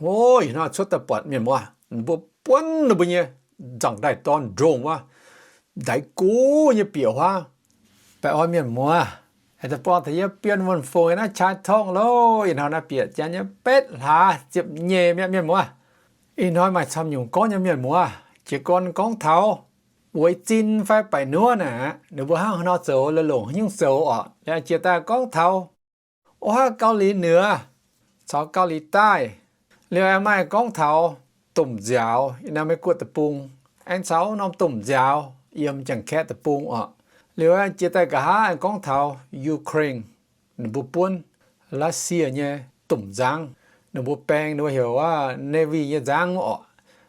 Ov, ih hnoi cuotv daaih buatc mienh muoz, mbuo buonv ninh mbuo nyei nzangc-ndaaih dorn ndongh wuov, ndaix guv nyei bieqc huaav. Baengh orn mienh muoz, aengx daaih buangh taux yie Bienh Wuonh Fongc yiem naaiv Chai Tong loh. Ih hnoi naaiv bieqc janx nyei betv hlaax ziepc nyeic mi'aqv mienh muoz. Ih hnoi maaih camv nyungc gorngv nyei mienh muoz. Jiez gorn gorngv taux Weic Zin fai Baeqc Nuov naaic, ninh mbuo hnangv haaix nor zoux, la'longc haaix nyungc zoux orqc. Liuz jiex daaih gorngv taux o haav Gau Lin Nuoz caux Gau Lin Daaih. Liuz aengx maaih gorngv taux domh nziaaux yiem naaiv Meiv Guoqv deic-bung, aengx caux norm domh nziaaux yiem Janx-Kaeqv deic-bung orqc. Liuz jiex daaih nqa'haav aengx gorngv taux Ukraine, ninh mbuo buonv Russia nyei domh nzangv, ninh mbuo baeng ninh mbuo heuc wuov Navy nyei nzangv orqc.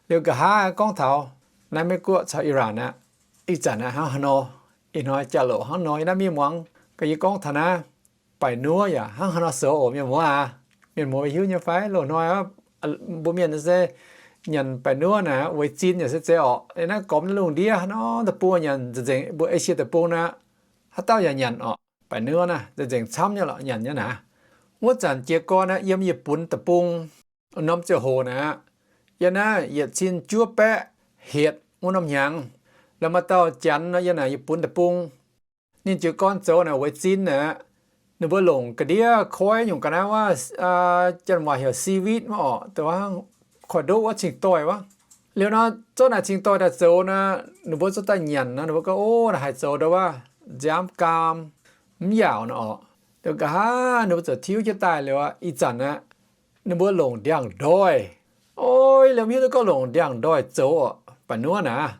Liuz nqa'haav gorngv taux naaiv Meiv Guoqv caux Iran aqv. Ih zanc aqv hnangv haaix nor, ih hnoi jaax-louc hnangv nor, yie naaiv mingh muangx gaax yie gorngv taux naaiv Baeqc Nuov yaac hnangv haaix nor zoux oc mienh muoz aac. Mienh muoz hiuv nyei fai? Loz-hnoi mbuo mienh se nyanc Baeqc Nuov naaic, Weic Zin yaac se zeiz orqc. Naaiv gormx naaiv lungh ndiev hnangv nor deic-bung nyanc nzengc, mbuo Esie deic-bung naaic, haaix dauh yaac nyanc orqc. Baeqc Nuov naaiv nzengc camv nyei lorqc, nyanc nyei naaic. Wuov zanc jiez gorn naaiv yiem Yietc Bun deic-bung norm ziangh hoc naaic, yiem naaiv yietc cin juov baeqv hietc wuov norm hnyangx, la'maah dauh janx nor yiem naaic Yietc Bun deic-bung, ninh jiez gorn zoux naaic Weic Zin naaic, ninh mbuo longc ga'ndiev koiv nyungc ga'naaiv wuov, janx waac heuc seaweed wuov orqc, dongh wuov koiv-ndoqv wuov cingx doih wuov. Liuz nor zorqv naaic cingx doih daaih zoux nor, ninh mbuo zorqv daaih nyanc nor, ninh mbuo gorngv, ov, naaiv haih zoux ndau wuov nziaamv gaam mv yaauc nor orqc. Liuz nqa'haav ninh mbuo ziouc tiuv jienv daaih liuz aqv, ih zanc aqv, ninh mbuo longc ndiangx-ndoih. Ov, liuz mv hiuv duqv gorngv longc ndiangx-ndoih zoux orqc, Baeqc Nuov naaic.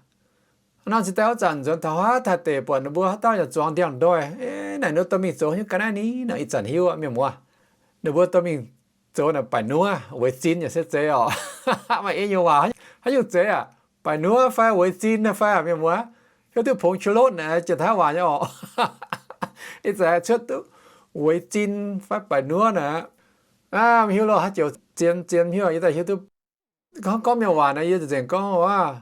Hnangv nor cingx daaih wuov zanc nzuonx taux haaix taaih deic buatc ninh mbuo haaix dauh yaac zuangx ndiangx-ndoih, naaic ninh mbuo dorh mingh zoux nyei ga'naaiv ni nor, ih zanc hiuv aqv mienh muoz. Ninh mbuo dorh mingh zoux naaic Baeqc Nuov, Weic Zin yaac se zeiz orqc. Maaih ei nyei waac haaix nyungc zeiz aqv? Baeqc Nuov fai Weic Zin fai aqv mienh muoz? Hiuv duqv Pongx Qu Lotv naaic Janx-Taiv waac nyei orqc. Ih zanc cuotv duqv Weic Zin fai Baeqc Nuov naaic. Aa, mv hiuv loh, haaix joux zien zien hiuv, yie daaih hiuv duqv gorngv, gorngv mienh waac naaic yie nzengc gorngv wuov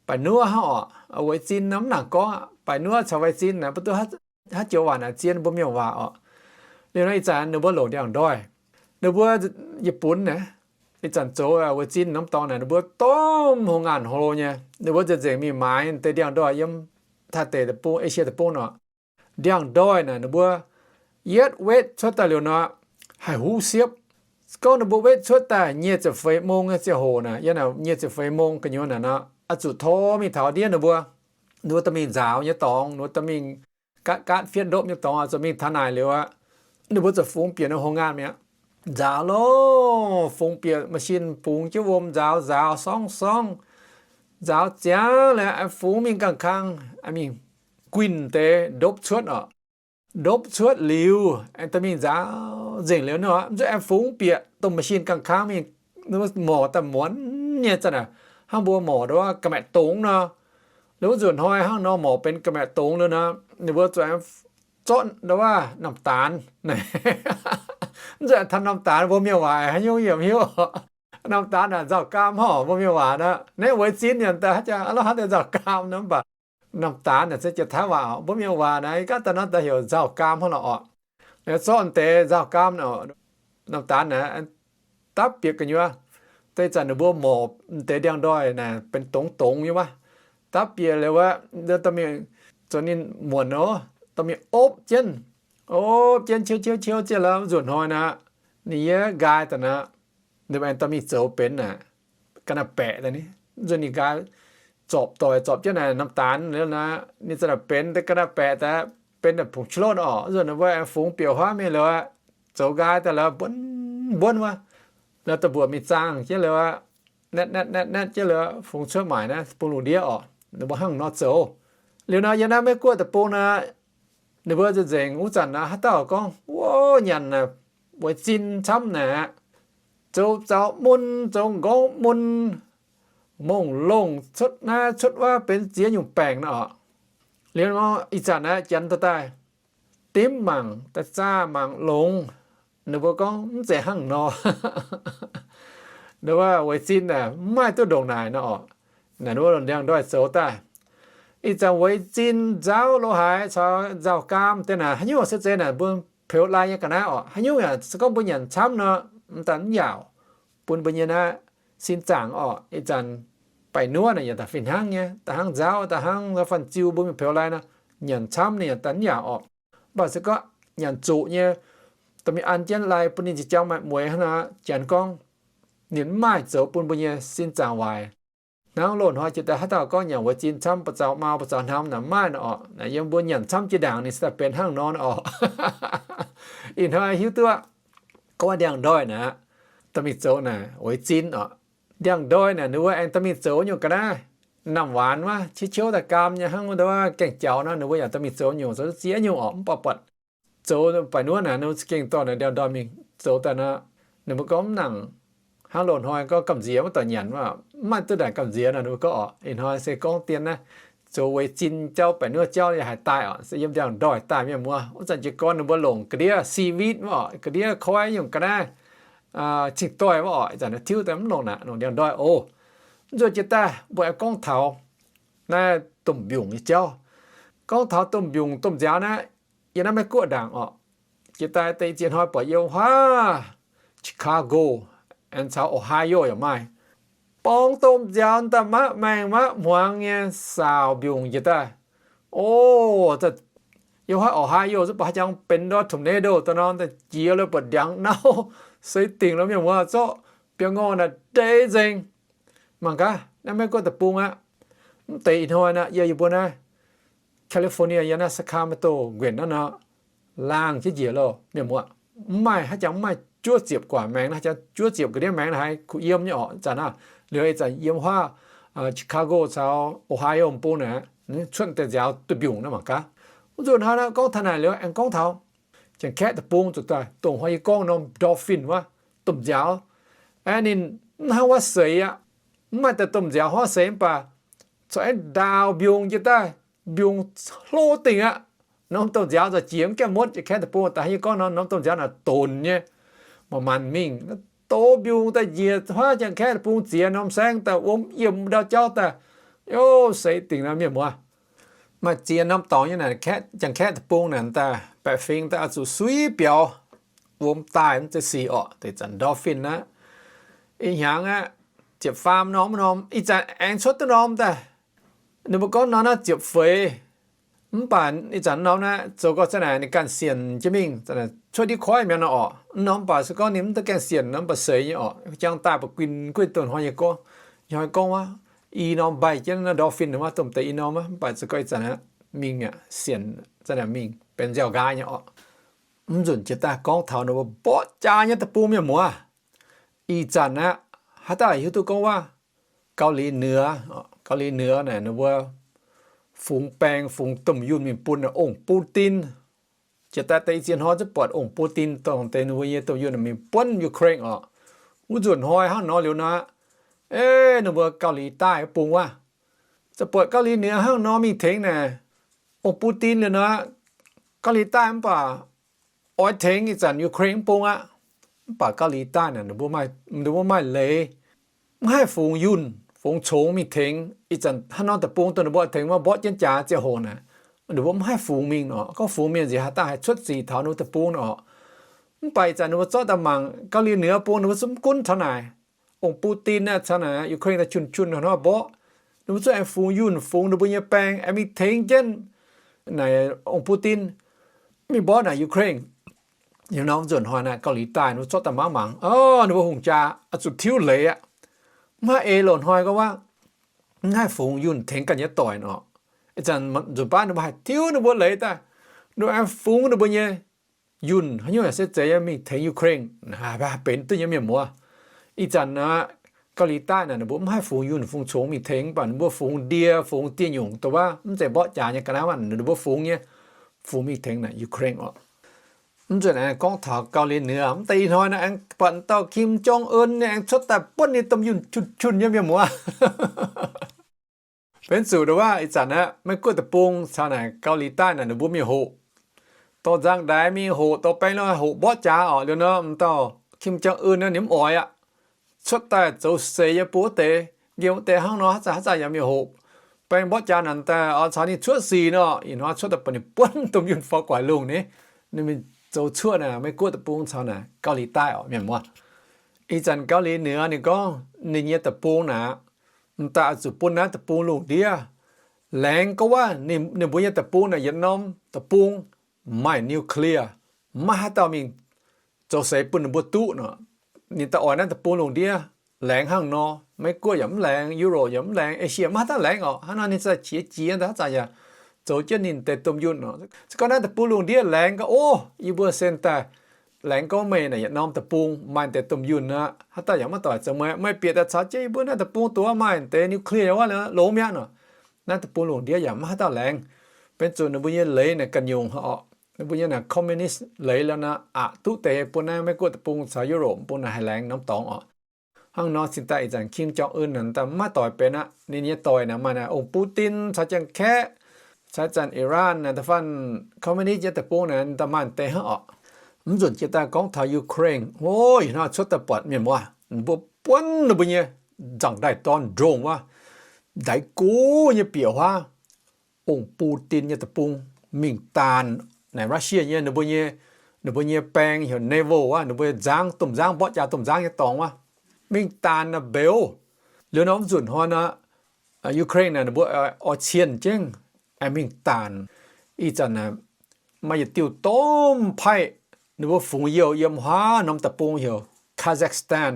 Baeqc Nuov hnangv orqc. Weic Zin nor mv nangc gorngv aqv. Baeqc Nuov caux Weic Zin naaic mv duqv haaix joux waac naaic zien mbuo mienh waac orqc. Liuz nor ih zanc ninh mbuo longc ndiangx-ndoih. Ninh mbuo Yietc Bun naaic, ih zanc zoux Weic Zin norm dorngx naaic ninh mbuo domh hungh ngaanh hlo nyei. Ninh mbuo nzengc nzengc mingh maaiz deix ndiangx-ndoih yiem Taiv deic deic-bung, Esie deic-bung nor. Ndiangx-ndoih naaic ninh mbuo yietv wetv cuotv daaih liuz nor, haih huv siepv. Gorngv ninh mbuo wetv cuotv daaih nyic ziepc feix mong nyei ziangh hoc naaic, yiem naaic nyic ziepc feix mong gu'nyuoz naaic nor, oix zuqc tor mingh taux ndiev ninh mbuo, ninh mbuo dorh mingh nzaaux nyei dorngx, ninh mbuo dorh mingh gaatv gaatv fietv ndopv nyei dorngx, zuqc mingh taux naaic liuz aqv, ninh mbuo zuqc fungx bieqc ninh hungh ngaanh mi'aqv. Nzaaux loh, fungx bieqc machine bungx jienv wuom nzaaux, nzaaux sorngv sorngv, nzaaux ziangx liuz fungx mingh ganh kang, mingh guinh deix ndopv cuotv orqc. Ndopv cuotv liuz, aengx dorh mingh nzaaux nzengc liuz nor, mv zuqc aengx fungx bieqc domh machine ganh kang mingh, morc daaih muonz nyei zanc aac, hnangv mbuo morc ndau wuov ga'maeqc dongx nor. Liuz wuov nzunc hnoi hnangv nor morc benx ga'maeqc dongx liuz nor, ninh mbuo zuqc aengx zorqv ndau wuov namx daanx. Mv zuqc aengx taux namx daanx, mbuo mienh waac haaix nyungc yie mv hiuv. Namx daanx naaic nzauh gaam hnangv, mbuo mienh waac naaic. Naaiv Weic Zin yaac daaih haaix jaax lorqc, haaix deix nzauh gaam nor mv baac namx daanx naaic se jiex Taiv waac orqc, mbuo mienh waac naaic gaav daaih nor daaih heuc nzauh gaam hnangv lorqc orqc. Zorqv deix nzauh gaam orqc, namx daanx naaic dapv bieqc gu'nyuoz. Deix zanc ninh mbuo morc deix ndiangx-ndoih naaic benx dongx dongx nyei wuov. Dapv bieqc liuz wuov, dorh mingh zoux ninh muonc nor, dorh mingh opv jienv, opv jienv qiu qiu qiu jienv lorqc. Nzunc hnoi naaic, ninh yie nqaai daaih naaic, ninh mbuo aengx dorh mingh zoux benx naaic ga'naaiv-baeqc daaih ni. Nzunc ninh nqaai zorpc doic zorpc jienv naaic namx daanx liuz naaic, ninh za'naaic benx deix ga'naaiv-baeqc daaih, benx daaih pungx qlotv orqc. Nzunc ninh mbuo aengx fungx bieqc huaav mingh liuz, zoux nqaai daaih liuz mbuonv mbuonv wuov, liuz da'mbuoqc mingh zaangh jienv liuz, naetv naetv naetv naetv jienv liuz fungx cuotv maaic naaiv bung lungh ndiev orqc. Ninh mbuo hnangv nor zoux. Liuz nor yiem naaiv Meiv Guoqv deic-bung naaic, ninh mbuo nzengc wuov zanc naaic haaix dauh gorngv, wuov, nyanc naaic Weic Zin camv naaic, zoux zaux mun, zoux nqorngv mun, mongh longh cuotv naaiv cuotv wuov benx ziex nyungc baengc nor orqc. Liuz nor ih zanc naaic janx dorh daaih dimv mangc, daaih zaah mangc longx, ninh mbuo gorngv mv zeiz hnangv nor. Ninh mbuo Weic Zin naaic mv maaih duqv ndongc naaic nor orqc. Naaic ninh mbuo longc ndiangx-ndoih zoux daaih. Ih zanc Weic Zin, nzauh lo haaix caux nzauh gaam deix naaic haaix nyungc se zeiz naaic mbuo peux lai nyei ga'naaiv orqc. Haaix nyungc yaac se gorngv mbuo nyanc camv nor, mv daan mv yaauc. bun mbuo nyei naaiv sin zaangc orqc. Ih zanc baeqc nuotv naaic yaac daaih fih hnangv nyei, da'hnangv nzauv, da'hnangv nzauv fan ziu mbuo mingh peux lai nor, nyanc camv ninh yaac daaih mv yaac orqc. Mv baac se gorngv nyanc zuqc nyei, dorh mingh an jienv lai bun ninh njiec jangx maaih mueix hnangv nor, janx gorngv ninh mv maaih zoux bun mbuo nyei sin zaangc waaic. Hnangv loz-hnoi jiex daaih haaix dauh gorngv nyanc wuov zinh camv, buoz-zaux mau, buoz-zaux hnamv naaic, maaih nor orqc. Naaic yiem mbuo nyanc camv jiex ndaangc ninh se daaih benx hnangv nor orqc. Ih hnoi hiuv duqv gorngv ndiangx-ndoih naaic, dorh mingh zoux naaic wuov zinh orqc. Ndiangx-ndoih naaic ninh mbuo aengx dorh mingh zoux nyungc ga'naaiv, namh waanz wuov, ciouv ciouv daaih gaam nyei hnangv wuov, gaengh jaux nor ninh mbuo yaac dorh mingh zoux nyungc, zoux ziex nyungc orqc. Mv baac buatc zoux baeqc nuotv naaic ninh mbuo za'gengh dorh naaic ndiangx-ndoih mingh zoux daaih nor, ninh mbuo gorngv mv nangc. Hnangv loz-hnoi gorngv gamh nziex maiv dorh nyanc, mv maaih duqv naaic gamh nziex nor ninh mbuo gorngv orqc. Ih hnoi se gorngv dien naaiv zoux wuov zinh jauv, baeqc nuotv jauv yaac haih daaih orqc, se yiem ndiangx-ndoih daaih mienh muoz. Wuov zanc jiez gorn ninh mbuo longc ga'ndiev seaweed wuov orqc, ga'ndiev koiv nyungc ga'naaiv, cing-doih wuov orqc. Ih zanc naaiv tiuv daaih mv longc naaic, longc ndiangx-ndoih oc. Mv nzunc jiex daaih mbuo aengx gorngv taux naaiv domh mbiungc nyei jauv. Gorngv taux domh mbiungc domh nziaaux naaiv, yiem naaiv Meiv-Guoqv ndaangc orqc. Jiex daaih deix ziex hnoi buatc yiem wuov Chicago aengx caux Ohio yaac maaih borng domh nziaaux daaih maiv maengh maiv hmuangx nyei saauc mbiungc jiex daaih. O, yiem wuov Ohio zungv buatc haaix jangx benx ndor tornado daaih nor, daaih jiex lo buatc ndiangx nauv, seix dingc lo mienh muoz, zorqv biaa ngorh naaic ndeic nzengc. Mangc gaax naaiv Meiv-Guoqv deic-bung aqv. Mv deix ih hnoi naaiv yie yie mbuo naaiv California yiem naaiv Sacramento nquenc naaiv nor, laangh jienv njiec loh mienh muoz. Mv maaih haaix jangx mv maaih juov ziepc gu'nguaaic maengx, haaix jangx juov ziepc ga'ndiev maengx haiz kuh yiem nyei orqc. Ih zanc naaiv liuz ih zanc yiem wuov Chicago caux Ohio bung naaic, cuotv deix nziaaux duqv mbiungc naaiv mangc gaax. Wuov nzunc hnoi naaiv gorngv taux naaic liuz aengx gorngv taux Janx-Kaeqv deic-bung zuqc daaih dongh hnoi yie gorngv norm dolphin wuov, domh nziaaux. Aeqv, ninh mv hnangv wuov seix aqv. Mv maaih deix domh nziaaux hnangv wuov seix mv baac corc aengx ndaauh mbiungc jiex daaih, mbiungc hlo dingc aqv. Norm domh nziaaux za'gengh mv gaengh muotv. Janx-Kaeqv deic-bung daaih hnangv yie gorngv nor, norm domh nziaaux naaic donx nyei, manc-manc mingh, doz mbiungc daaih njiec huaav Janx-Kaeqv deic-bung ziex norm saengv daaih wuom yiemh ndau jauv daaih, youc seix dingc nor mienh muoz. Maaih ziex norm dorngx nyei naaic, Janx-Kaeqv deic-bung naaic daaih baeqc fingx daaih oix zuqc suiv biaux, wuom daaih mv zeiz sic orqc. Deix zanc dolphin aqv, ih hnyangx aqv, ziepc faam norm norm, ih zanc aengx cuotv duqv norm daaih. Ninh mbuo gorngv norm naaiv ziepc feix. Mv baac ih zanc norm naaiv zoux gau za'naaic ninh ganh sienc jienv mingh, cuotv ndiev koiv mi'aqv nor orqc. Mv norm mv baac se gorngv ninh mv duqv gaengh sienc nor mv baac seix nyei orqc. Jangx daaih ba'guin gueiv dongh hnoi nyei gorngv, hnoi gorngv wuov, i norm mbaih jienv naaiv dolphin wuov, domh deix i norm wuov, mv baac zoux gau ih zanc aqv, mingh aqv, sienc za'naaic mingh benx nziaaux nqaai nyei orqc. Mv nzunc jiex daaih gorngv taux ninh mbuo mborqv jaax nyei deic-bung mienh muoz. Ih zanc aqv, haaix dauh hiuv duqv gorngv wuov Gau Li Nioux, Gau Li Nioux naaic ninh mbuo fungx baeng fungx domh yunh mingh bun ong-bung-din. Jiex daaih deix ziex hnoi zungv buatc ong-bung-din dongh deix ninh mbuo nyei domh yunh mingh buonv Ukraine orqc. Wuov nzunc hnoi hnangv nor liuz nor, e, ninh mbuo Gau Li Daaih bung wuov, za'gengh buatc Gau Li Nioux hnangv nor mingh tengx naaic ong-bung-din liuz nor, Gau Li Daaih mv baac oix tengx ih zanc Ukraine mv bung aqv. Mv baac Gau Li Daaih naaic ninh mbuo maaih leiz, mv haih fungx yunh fungx congx mingh tengx. Ih zanc hnangv nor deic-bung dongh ninh mbuo tengx wuov mborqv jienv jaax ziangh hoc naaic, ninh mbuo mv haih fungx mingh nor. Gorngv fungx mingh nziex haaix dauh haih cuotv sic taux ninh mbuo deic-bung nor. Mv baac ih zanc ninh mbuo zorqv daaih mangc Gau Li Nioux bung ninh mbuo zungv mv gunv taux naaic ong-bung-din naaic, taux naaic Ukraine daaih junh junh hnangv nor mborqv, ninh mbuo zungv aengx fungx yunh fungx ninh mbuo nyei baeng aengx mingh tengx jienv naaic ong-bung-din mingh mborqv naaic Ukraine. Liuz nor wuov nzunc hnoi naaic Gau Li Daaih ninh mbuo zorqv daaih mangc mangc, o, ninh mbuo hungh jaa oix zuqc tiuv leiz aqv. Mv haih eix loz-hnoi gorngv wuov, mv haih fungx yunh tengx ganh nyei doic nor. Ih zanc nzunc baav ninh mbuo haih tiuv ninh mbuo leiz daaih, ninh mbuo aengx fungx ninh mbuo nyei yunh haaix nyungc yaac se zeiz mingh tengx Ukraine, haih benx duqv nyei mienh muoz. Ih zanc naaic Gau Li Daaih naaic ninh mbuo mv haih fungx yunh fungx congx mingh tengx, mv baac ninh mbuo fungx ndie fungx dieh nyungc dongh wuov mv zeiz mborqv jaax nyei ga'naaiv, ninh mbuo fungx nyei, fungx mingh tengx naaic Ukraine orqc. Mv nzunc aengx gorngv taux Gau Li Nioux, mv deix ih hnoi naaic aengx buatc dauh Kim Jong Un nyei aengx cuotv daaih buonv ninh domh yunh junh junh nyei mienh muoz. Benx zuqc dongh wuov ih zanc aqv, Meiv-Guoqv deic-bung caux naaic Gau Li Daaih naaic ninh mbuo mingh hoqc, dorh nzang ndaix mingh hoqc, dorh baeng lo hoqc mborqv jaax orqc. Liuz nor m'dauh Kim Jong Un naaic ninh mv oix aqv. Cuotv daaih zoux seix yiem bung wuov deix, nqemh wuov deix hnangv nor, haaix zanc haaix zanc yaac mingh hoqc baeng mborqv jaax naaic daaih oix caux ninh cuotv sic nor. Ih hnoi cuotv daaih buatc ninh buonv domh yunh faaux gu'nguaaic lungh ni. Ninh mingh zoux cuotv naaic Meiv-Guoqv deic-bung caux naaic Gau Li Daaih orqc mienh muoz. Ih zanc Gaux Liz Nioux ninh gorngv ninh nyei deic-bung naaic, m'daaih oix zuqc bun naaiv deic-bung lungh ndiev laengz gorngv waac. Ninh mbuo nyei deic-bung naaic yietc norm deic-bung maaih nuclear, maiv haaix dauh mingh zoux seix bun ninh mbuo duqv nor. Ninh daaih oix naaiv deic-bung lungh ndiev laengz hnangv nor. Meiv Guoqv yaac mv laengz, Europe yaac mv laengz, Asia maiv haaix dauh laengz orqc. Hnangv nor ninh za'gengh qiex jiez daaih haaix zanc yaac zoux jienv ninh deix domh yunh orqc. Se gorngv naaiv deic-bung lungh ndiev laengz gorngv, o, yie mbuo se daaih laengz gorngv meih naaic yietc norm deic-bung maaih deix domh yunh aqv, haaix dauh yaac maiv doic zoux meih. Meih bieqc daaih caux jienv yie mbuo naaiv deic-bung duqv maaih deix nuclear wuov longx mi'aqv nor. Naaiv deic-bung lungh ndiev yaac maiv haaix dauh laengz. Benx zuqc ninh mbuo nyei leiz naaic ganh nyungc orqc. Ninh mbuo nyei naaic communist leiz liuz nor, aqc duqv deix bun naaiv Meiv Guoqv deic-bung caux Europe bung naaic haih laengz norm dorngx orqc. Hnangv nor cingx daaih ih zanc Kim Jong Un naaic daaih maiv doic benx aqv. Ninh nyei doic naaic maaih naaic ong Putin caux Janx-Kaeqv, caux zanc Iran naaic da'faanh communist nyei deic-bung naaic daaih maaih deix hnangv orqc. Mv nzunc jiex daaih gorngv taux Ukraine, o, ih hnoi cuotv daaih buatc mienh muoz, ninh mbuo buonv ninh mbuo nyei nzangc-ndaaih dorn ndongc wuov, ndaix go nyei bieqc huaav, ong Putin nyei deic-bung mingh daanh naaic Russia nyei, ninh mbuo nyei, ninh mbuo nyei baeng heuc naval wuov, ninh mbuo nyei nzangv, domh nzangv, mborqv jaax domh nzangv nyei dorngx wuov, mingh daanh naaic mbeux. Liuz nor mv nzunc hnoi nor, Ukraine naaic ninh mbuo oix cienh jienv aengx mingh daanh. Ih zanc naaic maaih yietc diuh domh paaiv, ninh mbuo fungx youh yiem huaav norm deic-bung heuc Kazakhstan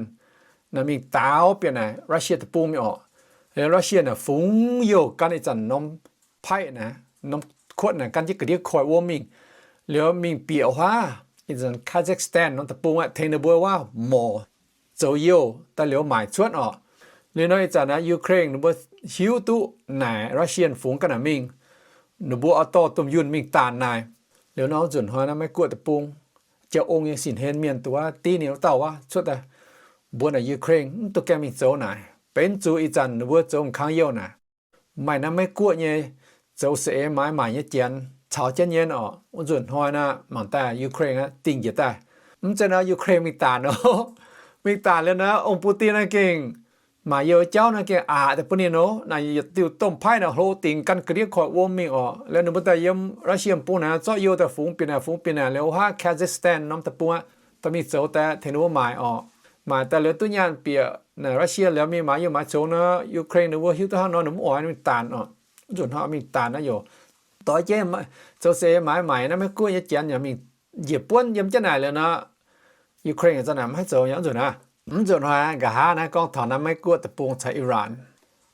naaic mingh daaux bieqc naaic Russia deic-bung mingh orqc. Liuz Russia naaic fungx youh gan ih zanc norm paaiv naaic, norm kuotv naaic gan jienv ga'ndiev koiv wuom mingh. Liuz mingh bieqc huaav ih zanc Kazakhstan norm deic-bung aeqv, tengx ninh mbuo wuov morc zoux youh daaih liuz maaic cuotv orqc. Liuz nor ih zanc naaic Ukraine ninh mbuo hiuv duqv naaic Russia fungx ga'naaiv mingh, ninh mbuo oix dorh domh yunh mingh daanh naaic. Liuz nor nzunc hnoi naaiv Meiv Guoqv deic-bung, Ziouv Ong nyei sin-hlen mienh dongh wuov div ninh wuov dauh wuov cuotv daaih mbuox naaic Ukraine mv dungx gaengh mingh zoux naaic, benx zuqc ih zanc ninh mbuo zoux m'kangx youh naaic, maaih naaiv Meiv Guoqv nyei zoux saeng-eix maaiz maaic nyei janx caux jienv nyei orqc. Wuov nzunc hnoi naaic mangc daaih Ukraine dingh njiec daaih, mv zeiz naaiv Ukraine mingh daanh oc. Mingh daanh liuz naaiv ong Putin naaiv gengh maaic youh jauv naaiv gengh aqc daaih bun ninh oc. Naaic yietc diuh domh paaiv naaic hlo dingc gan ga'ndiev koiv wuom mingh orqc. Liuz ninh mbuo daaih yiem Russia bung naaic zorqv youh daaih fungx bieqc naaic, fungx bieqc naaic liuz huaav Kazakhstan norm deic-bung aeqv, daaih mingh zoux daaih tengx ninh mbuo maaic orqc. Maaic daaih liuz duqv nyaanh bieqc naaic Russia liuz mingh maaiz youh maaiz congx nor, Ukraine ninh mbuo hiuv duqv hnangv nor ninh mv oix mingh daanh orqc. Nzunc hnoi mingh daanh naaiv yaac doix jienv zoux saeng-eix maaiz maaic naaiv Meiv Guoqv nyei janx yaac mingh njiec buonv yiem jienv naaic liuz nor, Ukraine za'naaic mv haih zoux nyei nzunc hnoi. Mv nzunc hnoi nqa'haav naaiv gorngv taux naaiv Meiv Guoqv deic-bung caux Iran.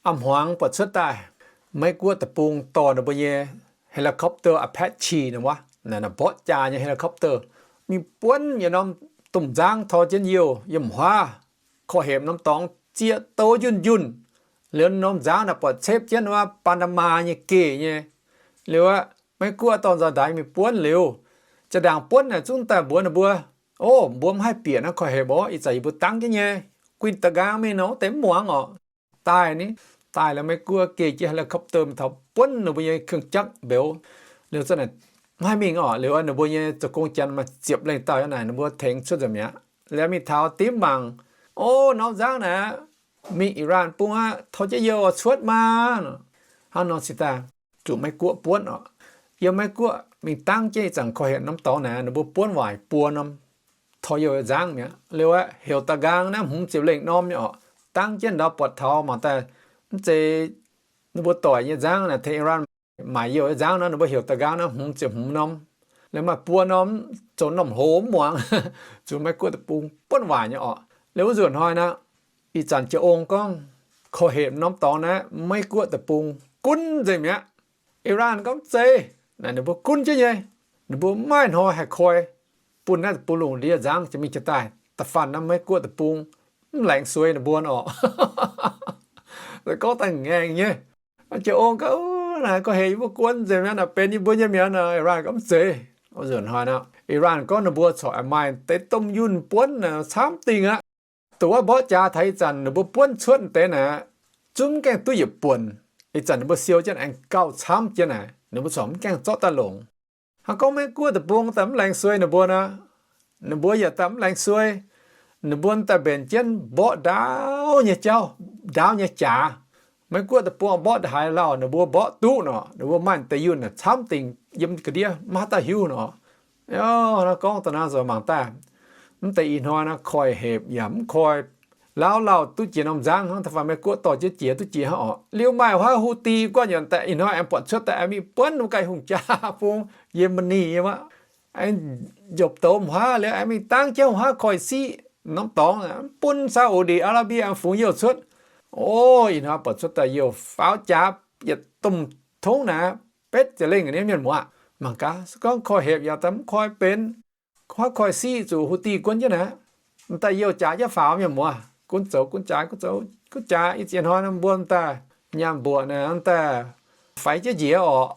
A'hmuangx buatc cuotv daaih Meiv Guoqv deic-bung dorh ninh mbuo nyei helicopter Apache naaic wuov, naaic mborqv jaa nyei helicopter mingh buonv yietc norm domh nzangv tor jienv youh yiem huaav, korv-hepc norm dorngx zieqc douz njunh njunh. Liuz norm nzangv naaic buatc cepv jienv wuov Panama nyei geh nyei. Liuz aqv, Meiv Guoqv dorh nzauh ndaix mingh buonv liuz, jaa-ndaangc buonv naaic zungv daaih mbuox ninh mbuo, o, mbuo mv haih bieqc naaiv korv-hepc oc. Ih zanc yie mbuo dangv jienv nyei, guinh da'nqaang mingh nor deix mv muangx orqc. Daaih ni, daaih liuz Meiv Guoqv geh jienv helicopter mingh taux buonv ninh mbuo nyei เครื่องจักร mbeux. Liuz za'naaic mv haih mingh orqc. Liuz ninh mbuo nyei zoux gong janx maaih ziepc lengh dauh yiem naaic ninh mbuo tengx cuotv nzengc mi'aqv. Liuz mingh taux dimv mangc, o, norm nzangv naaic mingh Iran bung aqv, tor jienv youh cuotv maah. Hnangv nor cingx daaih zuqc Meiv Guoqv buonv orqc. Yiem Meiv Guoqv mingh dangv jienv ih zanc korv-hepc norm dorngx naaic ninh mbuo buonv waaic buo norm tor youh nzangv mi'aqv. Liuz aqv, heuc da'nqaang naaiv hmz ziepc lengh norm nyei orqc. Dangv jienv ndau buatc taux mangc daaih mv zeiz ninh mbuo doic nyei nzangv naaic, tengx Iran maaic youh nyei nzangv nor, ninh mbuo heuc da'nqaang naaiv hmz ziepc hmz norm. Liuz maaih buo norm zoux normh hlo mv muangx, zuqc Meiv Guoqv deic-bung buonv waaic nyei orqc. Liuz wuov nzunc hnoi naaiv, ih zanc Ziouv Ong gorngv korv-hepc norm dorngx naaiv Meiv Guoqv deic-bung gunv nzengc mi'aqv. Iran gorngv mv zeiz, naaic ninh mbuo gunv jienv nyei. Ninh mbuo maaih hnoi haih koi bun naaiv deic-bung lungh ndiev nzangv jiex mingh jiex daaih, da'faanh naaiv Meiv Guoqv deic-bung mv laengz suei ninh mbuo orqc. Gorngv daaih ngaengc nyei. Ziouv Ong gorngv, naaic korv-hepc yie mbuo gunv nzengc mi'aqv, naaic benx yie mbuo nyei mi'aqv. Iran gorngv mv zeiz. Wuov nzunc hnoi naaiv, Iran gorngv ninh mbuo corc maaih deix domh yunh buonv camv dingh aqv. Dongh wuov mborqv jaax taux ih zanc ninh mbuo buonv cuotv deix naaic, zungv mv gaengh duqv yietc buonc. Ih zanc ninh mbuo siou jienv aengx gauh camv jienv naaic, ninh mbuo corc mv gaengh zorqv daaih longc. Hnangv gorngv Meiv Guoqv deic-bung daaih mv laengz suei ninh mbuo nor, ninh mbuo yaac daaih mv laengz suei. Ninh mbuo daaih mbenc jienv mborqv ndaauv nyei jauv, ndaauv nyei jaax. Meiv Guoqv deic-bung mborqv ndaaih haaix lauh ninh mbuo mborqv duqv nor, ninh mbuo maaih deix yunh naaic camv dingh yiem ga'ndiev maiv haaix dauh hiuv nor. Ov, gorngv da'naaiv nzunc mangc daaih, Mv deix ih hnoi naaiv koiv-hepc yaac mv koiv, lauh lauh duqv jiex norm nzangv hnangv, da'faanh Meiv-Guoqv dorh jienv jiex duqv jiex hnangv orqc. Liuz maaih huaav Houthi guanh yaac daaih ih hnoi aengx buatc cuotv daaih aengx mingh buonv wuov ganh hungh jaa bung, Yemeni nyei wuov, aengx njopc douz huaav liuz aengx mingh dangv jienv huaav koiv-siqv norm dorngx, mv bun Saudi Arabia aengx fungx youh cuotv. O, ih hnoi buatc cuotv daaih youh faaux jaax yietc domh tongv naaic, betv ziepc lengh nyei mienh muoz. Mangc gaax, se gorngv koiv-hepc yaac daaih mv koiv benx, huaav koiv-siqv zuqc Houthi guonv jienv naaic, daaih youh jaax jienv faaux mienh muoz. Gunv zoux gunv jaax, gunv zoux gunv jaax, ih ziex hnoi mbuo daaih nyaanh mbuoqc naaic daaih faix jienv njiec orqc.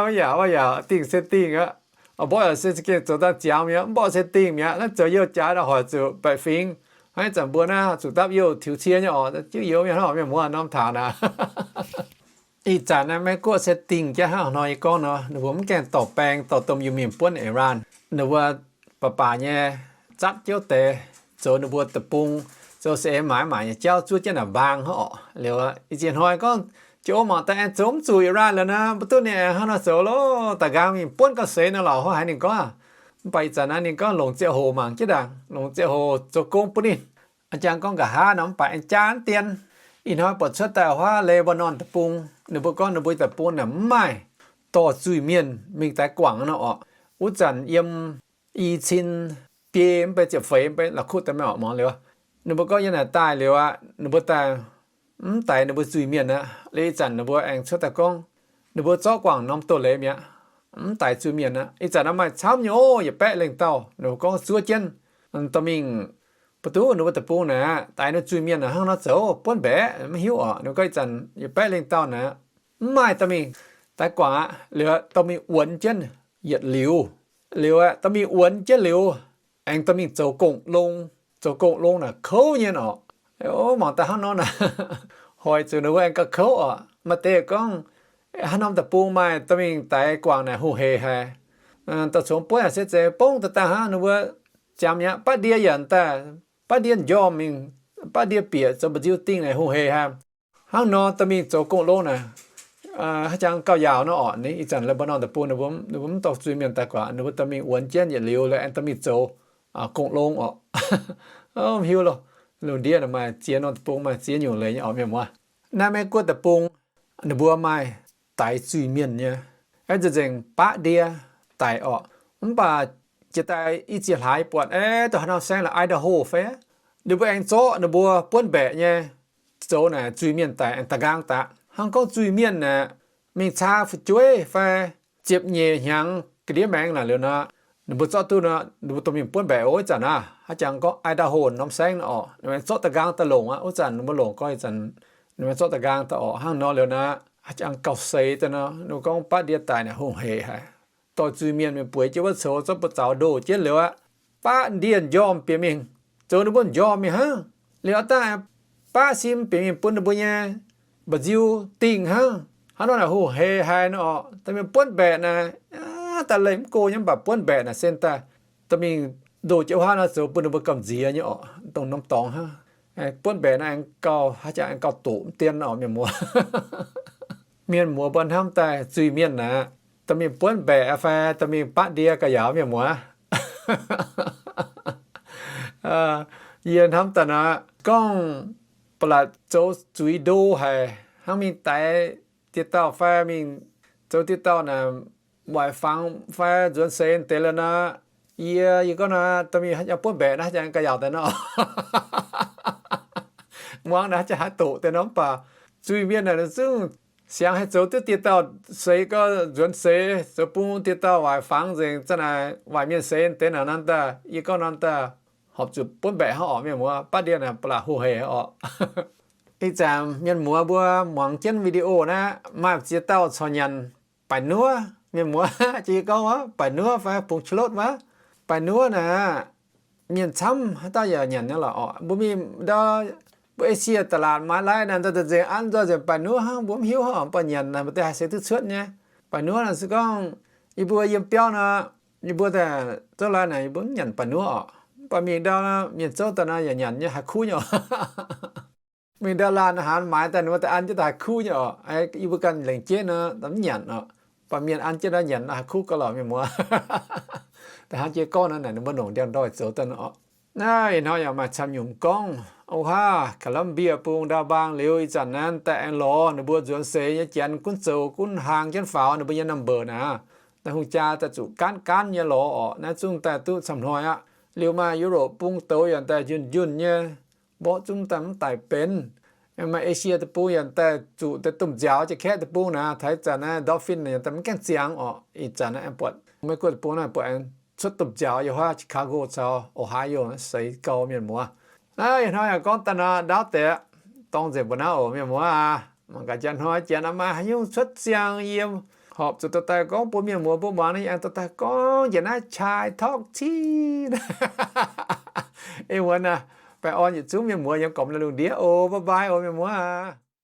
Mv yaac, mv yaac dingh se dingh aqv. Mborqv yaac se gengh zoux daaih ziangx mi'aqv, mborqv se dingh mi'aqv. Naaiv zoux youh jaax naaiv hoic zuqc baeqc fingx. Hnangv ih zanc mbuo naaiv zuqc dapv youh tiux cie nyei orqc, jienv youz mienh hnangv mienh muoz norm taux naaic. Ih zanc naaiv Meiv-Guoqv se dingh jienv hnangv nor yie gorngv nor, ninh mbuo mv gaengh dorh baeng dorh domh Iu-Mienh buonv Iran. Ninh mbuo baac baac nyei zatv jiouv deix, zoux ninh mbuo deic-bung, zoux se maaiz maaic nyei jauv zuov jienv naaic mbaang hnangv orqc. Liuz ih ziex hnoi gorngv jiex o mangc daaih aengx zoux mv zuqc Iran liuz naaic, mv duqv ninh aengx hnangv nor zoux loh, daaih nqaang mingh buonv gauh seix nor lorqc, hov haiz ninh gorngv. Mv baac ih zanc naaiv ninh gorngv longc ziangh hoc mangc jienv ndaangc, longc ziangh hoc zoux gong bun ninh. A'jang gorngv nqa'haav nor mv baac aengx jaa dien. Ih hnoi buatc cuotv daaih huaav Lebanon deic-bung, ninh mbuo gorngv ninh mbuo deic-bung naaic mv maaih dorh zuiz-mienh mingh daix guangc nor orqc. Wuov zanc yiem i cin biei mv bei ziepc feix mv bei la'kuqv daaih maiv orqc muangx liuz, ninh mbuo gorngv yiem naaic daaih liuz aqv, ninh mbuo daaih mv daix ninh mbuo zuiz-mienh aqv. Liuz ih zanc ninh mbuo aengx cuotv daaih gorngv ninh mbuo zorqv guangc norm doz-leiz mi'aqv, mv daix zuiz-mienh aqv. Ih zanc naaiv maaih camv nyei oc, yietc baeqv lengh dauh ninh mbuo gorngv zuov jienv dorh mingh. Mbuo duqv ninh mbuo deic-bung naaic daix ninh zuiz-mienh naaic hnangv nor zoux buonv mbaeqc maiv hiuv orqc. Ninh mbuo gorngv ih zanc yietc baeqv lengh dauh naaic mv maaih dorh mingh daix guangc aqv. Liuz dorh mingh wuonx jienv yietc liuz, liuz aeqv, dorh mingh wuonx jienv liuz, aengx dorh mingh zoux gong-long. Zoux gong-long naaic kouv nyei orqc. O, mangc daaih hnangv nor naaic, hoic zuqc ninh mbuo aengx gauh kouv orqc. Maaih deix gorngv hnangv norm deic-bung maaih dorh mingh daix guangc naaic hungh heic haic. Dorh congx buonv yaac se zeiz bongv daaih dangh hnangv ninh mbuo ziangx mi'aqv. Batv ndie yaac daaih, batv ndie njormh mingh, batv ndie bieqc zoux mba'nziu dingh naaic hungh heic haic. Hnangv nor dorh mingh zoux gong-long naaic, haaix jangx gauh yaauc nor orqc. Ih zanc Lebanon deic-bung ninh mbuo mv dorh zuiz-mienh daaih guangc, ninh mbuo dorh mingh wuonx jienv yietc liuz liuz aengx dorh mingh zoux gong-long orqc. Mv hiuv loh, lungh ndiev maaih ziex norm deic-bung maaih ziex nyungc leiz nyei orqc mienh muoz. Naaiv Meiv-Guoqv deic-bung ninh mbuo maaih daix zuiz-mienh nyei, aengx nzengc baqv ndie daic orqc. Mv baac jiex daaih i ziex hlaax buatc aeqv, dongh haaix norm saengv la'Idaho fai, ninh mbuo aengx zorqv ninh mbuo buonv mbaeqc nyei zoux naaic zuiz-mienh daic aengx da'nqaang daqc. Hnangv gorngv zuiz-mienh aeqv, mingh caa fu'jueiv fai ziepc nyeic hnyangx ga'ndiev maengx naaic liuz nor, ninh mbuo zorqv duqv nor, ninh mbuo dorh mingh buonv mbaeqc oc. Ih zanc naaic haaix jangx gorngv Idaho norm saengv nor orqc, ninh mbuo zorqv da'nqaang daaih longc aqv. Wuov zanc ninh mbuo longc gorngv ih zanc ninh mbuo zorqv da'nqaang daaih orqc. Hnangv nor liuz naaic haaix jangx gauh seix daaih nor, ninh mbuo gorngv baqv ndie daic naaic hungh heic haic. Dorh zuiz-mienh mingh bueix jienv wuov coux zorqv buoz zaux ndoh jienv liuz aqv, baqv ndie njormh bieqc mingh, zoux ninh mbuo njormh mingh hnangv. Liuz daaih baqv sim bieqc mingh bun ninh mbuo nyei mba'nziu dingh hnangv. Hnangv nor naaic hungh heic haic nor orqc. Daaih mienh buonv mbaeqc naaic, daaih leih mv go nyei, mv baac buonv mbaeqc naaic sen daaih dorh mingh ndoh jienv wuov haav nor zoux bun ninh mbuo gamh nziex nyei orqc, dongh norm dorngx hnangv. Buonv mbaeqc naaiv aengx gauh haaix jangx aengx gauh doqc mv dien orqc mienh muoz. Mienh muoz mbuo hnamv daaih zuiz-mienh naaic, dorh mingh buonv mbaeqc fai dorh mingh baqv ndie ga'yaauc mienh muoz. Yie hnamv daaih naaic gorngv ba'laqc zoux zuiz ndo haic hnangv mingh daix dieh dauh fai mingh zoux dieh dauh naaic waaic fangx fai nzuonx seix deix liuz nor, yie, yie gorngv naaic dorh mingh haaix jangx buonv mbaeqc naaiv haaix jangx ga'yaauc daaih nor. Muangx naaic haaix jangx haih doqc deix nor mv baac zuiz-mienh naaic zungv siangx haih zoux duqv dieh dauh seix gau nzuonx seix, zoux bun dieh dauh waaic fangx nzengc, za'naaic waaic mienh seix deix naaic nor daaih, yie gorngv nor daaih horpc zuqc buonv mbaeqc hnangv orqc mienh muoz. Baqv ndie naaic ba'laqc hungh heic orqc. Ih zanc mienh muoz mbuo muangx jienv video naaiv maaih ziex dauh corc nyanc baaic nuov mienh muoz. Jiex yie gorngv wuov baaic nuov fai bungx qlotv wuov, baaic nuov naaic mienh camv haaix dauh yaac nyanc nyei lorqc orqc. Mbuo mingh ndau mbuo Asia ตลาด maaiz lai naaic, nzengc an nzengc baaic nuov hnangv, mbuo mv hiuv hnangv orqc, mv baac nyanc naaic maaih deix haih seix duqv cuotv nyei. Baaic nuov naaic se gorngv yie mbuo yiem biauv nor, yie mbuo daaih zouv lai naaic yie mbuo mv nyanc baaic nuov orqc. Mv baac mingh ndau mienh zouv daaih nor yaac nyanc nyei, haih kuv nyei orqc. Mingh ndau laanh hnamv maaiz daaih ninh mbuo daaih an jienv daaih haih kuv nyei orqc. Yie mbuo ganh lengc jeiv nor mv nyanc orqc. Mv baac mienh an jienv nor nyanc nor haih kuv gau lorqc mienh muoz. Da'hnangv jienv gorngv naaic, ninh mbuo longc ndiangx-ndoih zoux daaih nor. Naaiv ih hnoi yaac maaih camv nyungc gorngv, o haav, Columbia bung ndau mbaang liuz, ih zanc naaiv daaih aengx lorz ninh mbuo nzuonx seix nyei janx gunv zoux gunv haang jienv faaux ninh mbuo nyei number naaic. Naaiv hungh jaa daaih zuqc gaanv gaanv nyei lorz orqc. Naaiv zungv daaih duqv camv hnoi aqv. Liuz maaih Europe bung douz yaac daaih njunh njunh nyei, mborqv zungv daaih mv daic benx. Maaih Asia deic-bung yaac daaih zuqc deix domh nziaaux jiex kaeqv deic-bung naaic, taux ih zanc naaiv dolphin yaac daaih mv gaengh ziangx orqc. Ih zanc naaiv aengx buatc Meiv-Guoqv deic-bung naaiv buatc aengx cuotv domh nziaaux yiem huaav Chicago caux Ohio seix gau mienh muoz. Naaiv ih hnoi yaac gorngv daaih nor ndaauv deix, dorng nzengc mbuo naaiv oc mienh muoz aac. Mangc gaax janx hnoi janx maaih haaix nyungc cuotv ziangx yiem, horpc zuqc dorh daaih gorngv bun mienh muoz mbuo muangx, yie aengx dorh daaih gorngv njiec naaiv chai talk civ. Ih muonz naaic, baengh orn yietc zungv mienh muoz yiem gormx lungh ndiev oc. Bye bye oc mienh muoz aac.